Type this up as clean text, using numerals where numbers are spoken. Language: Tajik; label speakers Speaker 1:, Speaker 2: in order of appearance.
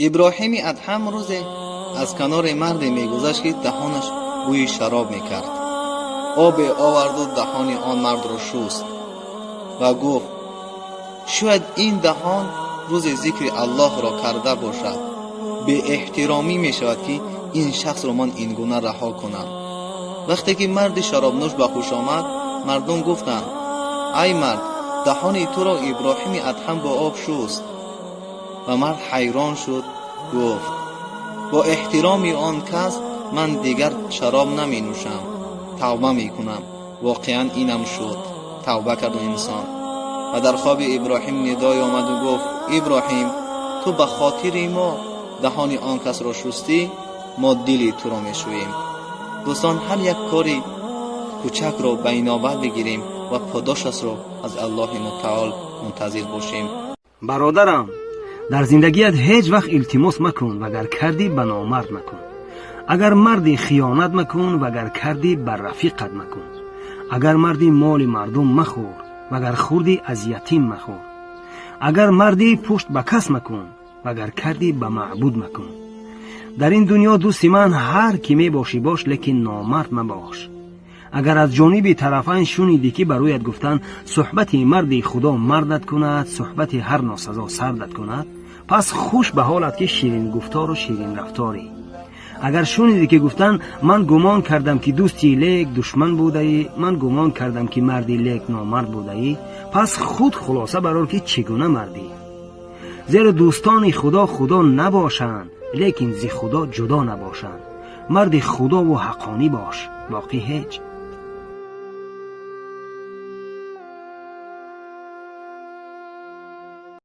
Speaker 1: Иброҳими Адҳам рӯзе аз канори марде мегузашт, ки даҳонаш бӯи шароб мекард. Обе оварду даҳони он мардро шуст ва гуфт: шояд ин даҳон рӯзе зикри Аллоҳро карда бошад. Беэҳтиромӣ мешавад, ки ин шахсро ман ин гуна раҳо кунам. Вақте ки марди шаробнӯш ба ҳуш омад, мардум гуфтанд: ай мард, даҳони туро Иброҳими Адҳам бо об шуст. Ва мард ҳайрон шуд, гуфт: бо эҳтироми он кас ман дигар шароб наменӯшам, тавба мекунам. Воқеан инам шуд, тавба кард инсон. Ва дар хоби Иброҳим нидое омаду гуфт: Иброҳим, ту ба хотири мо даҳони он касро шустӣ, мо дили туро мешӯем. Дӯстон, ҳар як кори кӯчакро ба инобат бигирем ва подошашро аз Аллоҳи Мутаол мунтазир бошем.
Speaker 2: Бародарам, дар зиндагият ҳеҷ вақт илтимос макун, вагар кардӣ, ба номард макун. Агар марди, хиёнат макун, вагар кардӣ, ба рафиқат макун. Агар марди, моли мардум махӯр, вагар хӯрдӣ, аз ятим махӯр. Агар марди, пушт ба кас макун, вагар кардӣ, ба маъбуд макун. Дар ин дунё, дӯсти ман, ҳар кӣ мебошӣ бош, лекин номард мабош. Агар аз ҷониби тарафайн шунидӣ, ки ба рӯят гуфтанд: суҳбати марди Худо мардат кунад, суҳбати ҳар носазо сардат кунад, пас хуш ба ҳолат, ки ширингуфтору ширинрафторӣ. Агар шунидӣ, ки гуфтанд: ман гумон кардам, ки дӯстӣ, лек душман будаӣ, ман гумон кардам, ки мардӣ, лек номард будаӣ, пас худ хулоса барор, ки чӣ гуна мардӣ. Зеро дӯстони Худо худо набошанд, лекин зи Худо ҷудо набошанд. Марди Худову ҳаққонӣ бош, боқӣ ҳеҷ.